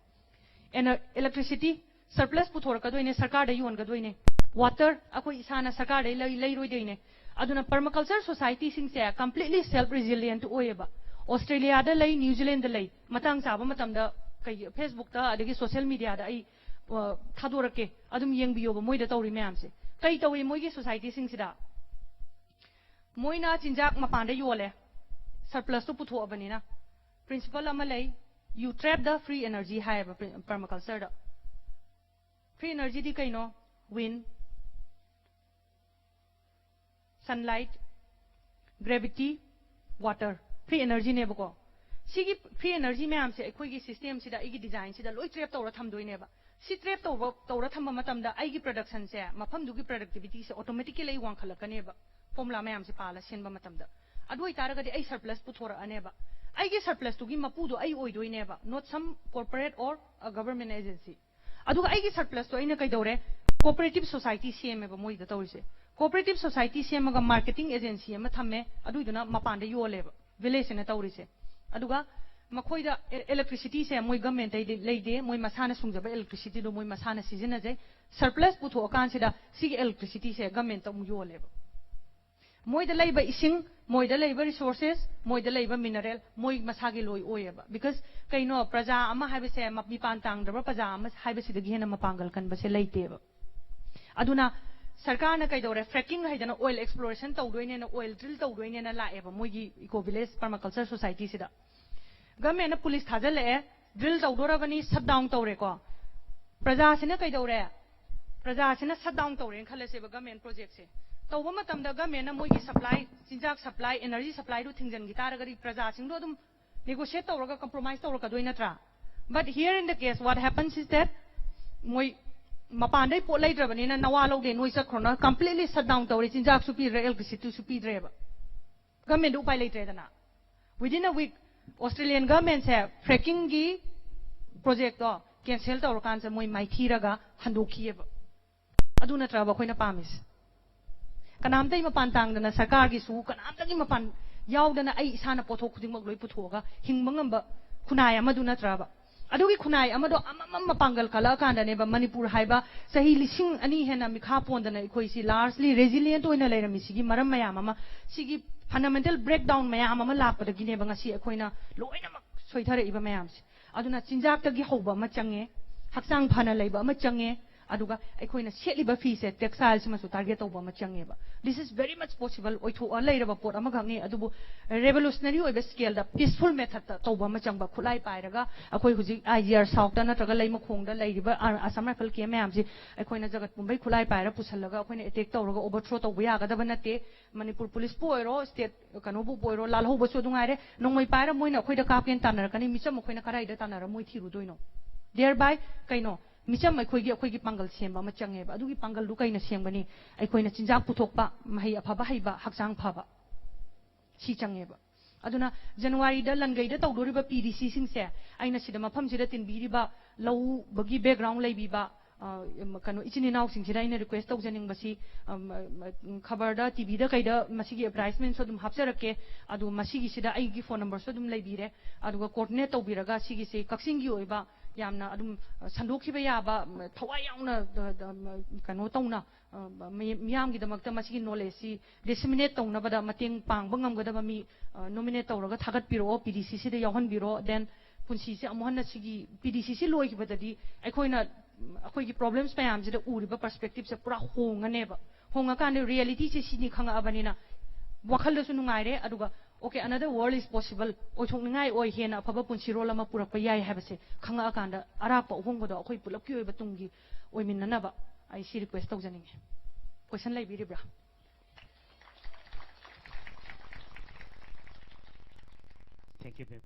Ener-, electricity surplus ꯄꯨꯊꯣꯔꯛꯀꯗꯣꯏꯅꯦ, ꯁꯔꯀꯥꯔꯗ ꯌꯣꯟꯒꯗꯣꯏꯅꯦ꯫ Water ꯑꯩꯈꯣꯏ ꯏꯁꯥꯅ ꯁꯔꯀꯥꯔꯗꯩ ꯂꯩ-, ꯂꯩꯔꯣꯏꯗꯣꯏꯅꯦ꯫ ꯑꯗꯨꯅ permaculture society ꯁꯤꯡꯁꯦ completely self resilient ꯑꯣꯏꯌꯦꯕ꯫ ꯑꯣꯁꯇ꯭ꯔꯦꯂꯤꯌꯥꯗ ꯂꯩ, ꯅ꯭ꯌꯨ ꯖꯤꯂꯦꯟꯗ ꯂꯩ꯫ ꯃꯇꯥꯡ ꯆꯥꯕ ꯃꯇꯝꯗ ꯀꯩ, Facebook ꯇ ꯑꯗꯒꯤ social media ꯗ ꯑꯩ, ꯑ, ꯊꯥꯗꯣꯔꯛꯀꯦ, ꯑꯗꯨꯝ ꯌꯦꯡꯕꯤꯌꯣꯕ ꯃꯣꯏꯗ ꯇꯧꯔꯤ ꯃꯌꯥꯝꯁꯦ꯫ ꯀꯩ ꯇꯧꯏ ꯃꯣꯏꯒꯤ society ꯁꯤꯡꯁꯤꯗ? ꯃꯣꯏꯅ ꯆꯤꯟꯖꯥꯛ ꯃꯄꯥꯟꯗ ꯌꯣꯜꯂꯦ, surplus ꯇꯨ ꯄꯨꯊꯣꯛꯑꯕꯅꯤꯅ꯫ Principle ꯑꯃ ꯂꯩ, you trap the free energy ꯍꯥꯏꯌꯦꯕ permaculture ꯗ꯫ Free energy ꯗꯤ ꯀꯩꯅꯣ? Wind, sunlight, gravity, water, free energy ꯅꯦꯕꯀꯣ꯫ ꯁꯤꯒꯤ free energy ꯃꯌꯥꯝꯁꯦ ꯑꯩꯈꯣꯏꯒꯤ system ꯁꯤꯗ, ꯑꯩꯒꯤ design ꯁꯤꯗ ꯂꯣꯏ trap ꯇꯧꯔ ꯊꯝꯗꯣꯏꯅꯦꯕ꯫ ꯁꯤ trap ꯇꯧꯕ, ꯇꯧꯔ ꯊꯝꯕ ꯃꯇꯝꯗ ꯑꯩꯒꯤ production ꯁꯦ, ꯃꯐꯝꯗꯨꯒꯤ productivity ꯁꯦ automatically ꯑꯩ ꯋꯥꯡꯈꯠꯂꯛꯀꯅꯦꯕ, formula ꯃꯌꯥꯝꯁꯦ ꯄꯥꯜꯂ ꯁꯤꯟꯕ ꯃꯇꯝꯗ꯫ ꯑꯗꯨ ꯑꯣꯏꯇꯥꯔꯒꯗꯤ ꯑꯩ surplus ꯄꯨꯊꯣꯔꯛꯑꯅꯦꯕ꯫ ꯑꯩꯒꯤ surplus ꯇꯨꯒꯤ ꯃꯄꯨꯗꯣ ꯑꯩ ꯑꯣꯏꯗꯣꯏꯅꯦꯕ, not some corporate or a government agency꯫ ꯑꯗꯨꯒ ꯑꯩꯒꯤ surplus ꯇꯣ ꯑꯩꯅ ꯀꯩꯗꯧꯔꯦ? Cooperative society ꯁꯦꯝꯃꯦꯕ ꯃꯣꯏꯗ ꯇꯧꯔꯤꯁꯦ꯫ Cooperative society ꯁꯦꯝꯃꯒ marketing agency ꯑꯃ ꯊꯝꯃꯦ, ꯑꯗꯨꯏꯗꯨꯅ ꯃꯄꯥꯟꯗ ꯌꯣꯜꯂꯦꯕ, village ꯁꯤꯅ ꯇꯧꯔꯤꯁꯦ꯫ ꯑꯗꯨꯒ ꯃꯈꯣꯏꯗ e-, electricity ꯁꯦ ꯃꯣꯏ government ꯇꯩꯗꯤ ꯂꯩꯗꯦ, ꯃꯣꯏ ꯃꯁꯥꯅ ꯁꯨꯡꯖꯕ electricity ꯗꯣ ꯃꯣꯏ ꯃꯁꯥꯅ ꯁꯤꯖꯤꯟꯅꯖꯩ꯫ Surplus ꯄꯨꯊꯣꯛꯑꯀꯥꯟꯁꯤꯗ ꯁꯤꯒꯤ electricity ꯁꯦ government ꯇ ꯑꯃꯨꯛ ꯌꯣꯜꯂꯦꯕ꯫ ꯃꯣꯏꯗ ꯂꯩꯕ ꯏꯁꯤꯡ, ꯃꯣꯏꯗ ꯂꯩꯕ resources, ꯃꯣꯏꯗ ꯂꯩꯕ mineral, ꯃꯣꯏ ꯃꯁꯥꯒꯤ ꯂꯣꯏ ꯑꯣꯏꯌꯦꯕ꯫ Because ꯀꯩꯅꯣ, ꯄ꯭ꯔꯖꯥ ꯑꯃ ꯍꯥꯏꯕꯁꯦ, ꯃ-, ꯃꯤꯄꯥꯟ ꯇꯥꯡꯗꯕ ꯄ꯭ꯔꯖꯥ ꯑꯃ ꯍꯥꯏꯕꯁꯤꯗꯒꯤ ꯍꯦꯟꯅ ꯃꯄꯥꯡꯒꯜ ꯀꯟꯕꯁꯦ ꯂꯩꯇꯦꯕ꯫ ꯑꯗꯨꯅ ꯁꯔꯀꯥꯔꯅ ꯀꯩꯗꯧꯔꯦ? Fracking ꯍꯥꯏꯗꯅ oil exploration ꯇꯧꯗꯣꯏꯅꯦꯅ, oil drill ꯇꯧꯗꯣꯏꯅꯦꯅ ꯂꯥꯛꯑꯦꯕ ꯃꯣꯏꯒꯤ Eco Village Permaculture Society ꯁꯤꯗ꯫ Government ꯅ police ꯊꯥꯖꯤꯜꯂꯛꯑꯦ, drill ꯇꯧꯗꯣꯔꯕꯅꯤ, shut down ꯇꯧꯔꯦꯀꯣ꯫ ꯄ꯭ꯔꯖꯥꯁꯤꯅ ꯀꯩꯗꯧꯔꯦ? ꯄ꯭ꯔꯖꯥꯁꯤꯅ shut down ꯇꯧꯔꯦꯅ ꯈꯜꯂꯁꯦꯕ government project ꯁꯦ꯫ ꯇꯧꯕ ꯃꯇꯝꯗ government ꯅ ꯃꯣꯏꯒꯤ supply, ꯆꯤꯟꯖꯥꯛ supply, energy supply ꯗꯨ ꯊꯤꯡꯖꯤꯟꯈꯤ ꯇꯥꯔꯒꯗꯤ ꯄ꯭ꯔꯖꯥꯁꯤꯡꯗꯣ ꯑꯗꯨꯝ negotiate ꯇꯧꯔꯒ compromise ꯇꯧꯔꯛꯀꯗꯣꯏ ꯅꯠꯇ꯭ꯔꯥ? But here in the case, what happens is that ꯃꯣꯏ ꯃꯄꯥꯟꯗꯩ ꯄꯣꯠ ꯂꯩꯗ꯭ꯔꯕꯅꯤꯅ ꯅꯋꯥ ꯂꯧꯗꯦ, ꯅꯣꯏ ꯆꯠꯈ꯭ꯔꯣꯅ completely shut down ꯇꯧꯔꯦ꯫ ꯆꯤꯟꯖꯥꯛꯁꯨ ꯄꯤꯗ꯭ꯔꯦ, electricityꯁꯨ ꯄꯤꯗ꯭ꯔꯦꯕ꯫ Governmentꯗ ꯎꯄꯥꯏ ꯂꯩꯇ꯭ꯔꯦꯗꯅ꯫ Within a week, Australian governmentꯁꯦ frackingꯒꯤ projectꯇꯣ cancel ꯇꯧꯔꯀꯥꯟꯁꯤꯗ ꯃꯣꯏ ꯃꯥꯏꯊꯤꯔꯒ ꯍꯟꯗꯣꯛꯈꯤꯑꯕ꯫ ꯑꯗꯨ ꯅꯠꯇ꯭ꯔꯕ ꯑꯩꯈꯣꯏꯅ ꯄꯥꯝꯃꯤꯁꯦ? ꯀꯅꯥꯝꯇꯒꯤ ꯃꯄꯥꯟ ꯇꯥꯡꯗꯅ, ꯁꯔꯀꯥꯔꯒꯤꯁꯨ ꯀꯅꯥꯝꯇꯒꯤ ꯃꯄꯥꯟ ꯌꯥꯎꯗꯅ ꯑꯩ ꯏꯁꯥꯅ ꯄꯣꯠꯊꯣꯛ ꯈꯨꯗꯤꯡꯃꯛ ꯂꯣꯏ ꯄꯨꯊꯣꯛꯑꯒ ꯍꯤꯡꯕ ꯉꯝꯕ ꯈꯨꯟꯅꯥꯏ ꯑꯃꯗꯨ ꯅꯠꯇ꯭ꯔꯕ? ꯑꯗꯨꯒꯤ ꯈꯨꯟꯅꯥꯏ ꯑꯃꯗꯣ ꯑꯃꯃꯝ ꯃꯄꯥꯡꯒꯜ ꯀꯜꯂꯛꯑꯀꯥꯟꯗꯅꯦꯕ ꯃꯅꯤꯄꯨꯔ ꯍꯥꯏꯕ ꯆꯍꯤ ꯂꯤꯁꯤꯡ ꯑꯅꯤ ꯍꯦꯟꯅ ꯃꯤꯈꯥ ꯄꯣꯟꯗꯅ ꯑꯩꯈꯣꯏꯁꯤ largely resilient ꯑꯣꯏꯅ ꯂꯩꯔꯝꯃꯤꯁꯤꯒꯤ ꯃꯔꯝ ꯃꯌꯥꯝ ꯑꯃ, ꯁꯤꯒꯤ fundamental breakdown ꯃꯌꯥꯝ ꯑꯃ ꯂꯥꯛꯄꯗꯒꯤꯅꯦꯕ ꯉꯁꯤ ꯑꯩꯈꯣꯏꯅ ꯂꯣꯏꯅꯃꯛ ꯁꯣꯏꯊꯔꯛꯏꯕ ꯃꯌꯥꯝꯁꯦ꯫ ꯑꯗꯨꯅ ꯆꯤꯟꯖꯥꯛꯇꯒꯤ ꯍꯧꯕ ꯑꯃ ꯆꯪꯉꯦ, ꯍꯛꯆꯥꯡ ꯐꯅ ꯂꯩꯕ ꯑꯃ ꯆꯪꯉꯦ, ꯑꯗꯨꯒ ꯑꯩꯈꯣꯏꯅ ꯁꯦꯠꯂꯤꯕ ꯐꯤꯁꯦ textileꯁꯤꯃꯁꯨ target ꯇꯧꯕ ꯑꯃ ꯆꯪꯉꯦꯕ꯫ This is very much possible, ꯑꯣꯏꯊꯣꯛꯑ ꯂꯩꯔꯕ ꯄꯣꯠ ꯑꯃꯈꯛꯅꯤ, ꯑꯗꯨꯕꯨ revolutionary ꯑꯣꯏꯕ scaleꯗ peaceful methodꯇ ꯇꯧꯕ ꯑꯃ ꯆꯪꯕ꯫ ꯈꯨꯠꯂꯥꯏ ꯄꯥꯏꯔꯒ ꯑꯩꯈꯣꯏ ꯍꯧꯖꯤꯛ IGR Southꯇ ꯅꯠꯇ꯭ꯔꯒ ꯂꯩꯃꯈꯣꯡꯗ ꯂꯩꯔꯤꯕ ꯑ-, Assam Rifle camp ꯃꯌꯥꯝꯁꯤ ꯑꯩꯈꯣꯏꯅ ꯖꯒꯠ ꯄꯨꯝꯕꯩ ꯈꯨꯠꯂꯥꯏ ꯄꯥꯏꯔ ꯄꯨꯁꯜꯂꯒ ꯑꯩꯈꯣꯏꯅ attack ꯇꯧꯔꯒ overthrow ꯇꯧꯕ ꯌꯥꯒꯗꯕ ꯅꯠꯇꯦ꯫ ꯃꯅꯤꯄꯨꯔ ꯄꯨꯂꯤꯁꯄꯨ ꯑꯣꯏꯔꯣ, state ꯀꯩꯅꯣꯕꯨ ꯑꯣꯏꯔꯣ, ꯂꯥꯜꯍꯧꯕꯁꯨ ꯑꯗꯨ ꯉꯥꯏꯔꯦ, ꯅꯣꯡꯃꯩ ꯄꯥꯏꯔ ꯃꯣꯏꯅ ꯑꯩꯈꯣꯏꯗ ꯀꯥꯞꯀꯦꯅ ꯇꯥꯟꯅꯔꯛꯀꯅꯤ, ꯃꯤꯆꯝ ꯑꯩꯈꯣꯏꯅ ꯀꯗꯥꯏꯗ ꯇꯥꯟꯅꯔ ꯃꯣꯏ ꯊꯤꯔꯨꯗꯣꯏꯅꯣ? Thereby ꯀꯩꯅꯣ, ꯃꯤꯆꯝ ꯑꯩꯈꯣꯏꯒꯤ, ꯑꯩꯈꯣꯏꯒꯤ ꯄꯥꯡꯒꯜ ꯁꯦꯝꯕ ꯑꯃ ꯆꯪꯉꯦꯕ꯫ ꯑꯗꯨꯒꯤ ꯄꯥꯡꯒꯜꯗꯨ ꯀꯩꯅ ꯁꯦꯝꯒꯅꯤ? ꯑꯩꯈꯣꯏꯅ ꯆꯤꯟꯖꯥꯛ ꯄꯨꯊꯣꯛꯄ, ꯃꯍꯩ ꯑꯐꯕ ꯍꯩꯕ, ꯍꯛꯆꯥꯡ ꯐꯕ, ꯁꯤ ꯆꯪꯉꯦꯕ꯫ ꯑꯗꯨꯅ ꯖꯅꯋꯥꯔꯤꯗ ꯂꯟꯒꯩꯗ ꯇꯧꯗꯣꯔꯤꯕ PDCꯁꯤꯡꯁꯦ, ꯑꯩꯅ ꯁꯤꯗ ꯃꯐꯝꯁꯤꯗ ꯇꯤꯟꯕꯤꯔꯤꯕ ꯂꯧ ꯎꯕꯒꯤ background ꯂꯩꯕꯤꯕ, ꯑ, ꯀꯩꯅꯣ, ꯏꯆꯤꯟ ꯏꯅꯥꯎꯁꯤꯡꯁꯤꯗ ꯑꯩꯅ request ꯇꯧꯖꯅꯤꯡꯕꯁꯤ, ꯑꯝ, ꯑ, ꯈꯕꯔꯗ, TVꯗ ꯀꯩꯗ ꯃꯁꯤꯒꯤ advertisementꯁꯨ ꯑꯗꯨꯝ ꯍꯥꯞꯆꯔꯛꯀꯦ, ꯑꯗꯨ ꯃꯁꯤꯒꯤꯁꯤꯗ ꯑꯩꯒꯤ phone numberꯁꯨ ꯑꯗꯨꯝ ꯂꯩꯕꯤꯔꯦ, ꯑꯗꯨꯒ coordinate ꯇꯧꯕꯤꯔꯒ ꯁꯤꯒꯤꯁꯤ ꯀꯛꯆꯤꯡꯒꯤ ꯑꯣꯏꯕ ꯌꯥꯝꯅ ꯑꯗꯨꯝ, ꯑ, ꯁꯟꯗꯣꯛꯈꯤꯕ ꯌꯥꯕ, ꯝ, ꯊꯋꯥꯏ ꯌꯥꯎꯅ, ꯑ, ꯑ, ꯀꯩꯅꯣ ꯇꯧꯅ, ꯑ, ꯃꯤ-, ꯃꯤꯌꯥꯝꯒꯤꯗꯃꯛꯇ ꯃꯁꯤꯒꯤ knowledgeꯁꯤ disseminate ꯇꯧꯅꯕꯗ ꯃꯇꯦꯡ ꯄꯥꯡꯕ ꯉꯝꯒꯗꯕ ꯃꯤ, ꯑ, nominate ꯇꯧꯔꯒ ꯊꯥꯒꯠꯄꯤꯔꯛꯑꯣ, PDCCꯗ ꯌꯥꯎꯍꯟꯕꯤꯔꯣ, then ꯄꯨꯟꯁꯤꯁꯦ ꯑꯃꯨꯛ ꯍꯟꯅ ꯁꯤꯒꯤ PDCC ꯂꯣꯏꯈꯤꯕꯗꯗꯤ ꯑꯩꯈꯣꯏꯅ, ꯎꯝ, ꯑꯩꯈꯣꯏꯒꯤ problems ꯃꯌꯥꯝꯁꯤꯗ ꯎꯔꯤꯕ perspectiveꯁꯦ ꯄꯨꯔꯥ ꯍꯣꯡꯉꯅꯦꯕ꯫ ꯍꯣꯡꯉꯀꯥꯟꯗ realityꯁꯦ ꯁꯤꯅꯤ ꯈꯪꯉꯛꯑꯕꯅꯤꯅ ꯋꯥꯈꯜꯗꯁꯨ ꯅꯨꯡꯉꯥꯏꯔꯦ, ꯑꯗꯨꯒ okay, another world is possible, ꯑꯣꯏꯊꯣꯛꯅꯤꯡꯉꯥꯏ ꯑꯣꯏ, ꯍꯦꯟꯅ ꯑꯐꯕ ꯄꯨꯟꯁꯤꯔꯣꯜ ꯑꯃ ꯄꯨꯔꯛꯄ ꯌꯥꯏ ꯍꯥꯏꯕꯁꯦ ꯈꯪꯉꯛꯑꯀꯥꯟꯗ ꯑꯔꯥꯞꯄ ꯑꯍꯣꯡꯕꯗꯣ ꯑꯩꯈꯣꯏ ꯄꯨꯂꯞꯀꯤ ꯑꯣꯏꯕ ꯇꯨꯡꯒꯤ ꯑꯣꯏꯃꯤꯟꯅꯅꯕ ꯑꯩ ꯁꯤ request ꯇꯧꯖꯅꯤꯡꯉꯤ꯫ Question ꯂꯩꯕꯤꯔꯤꯕ꯭ꯔꯥ? Thank you, ma'am.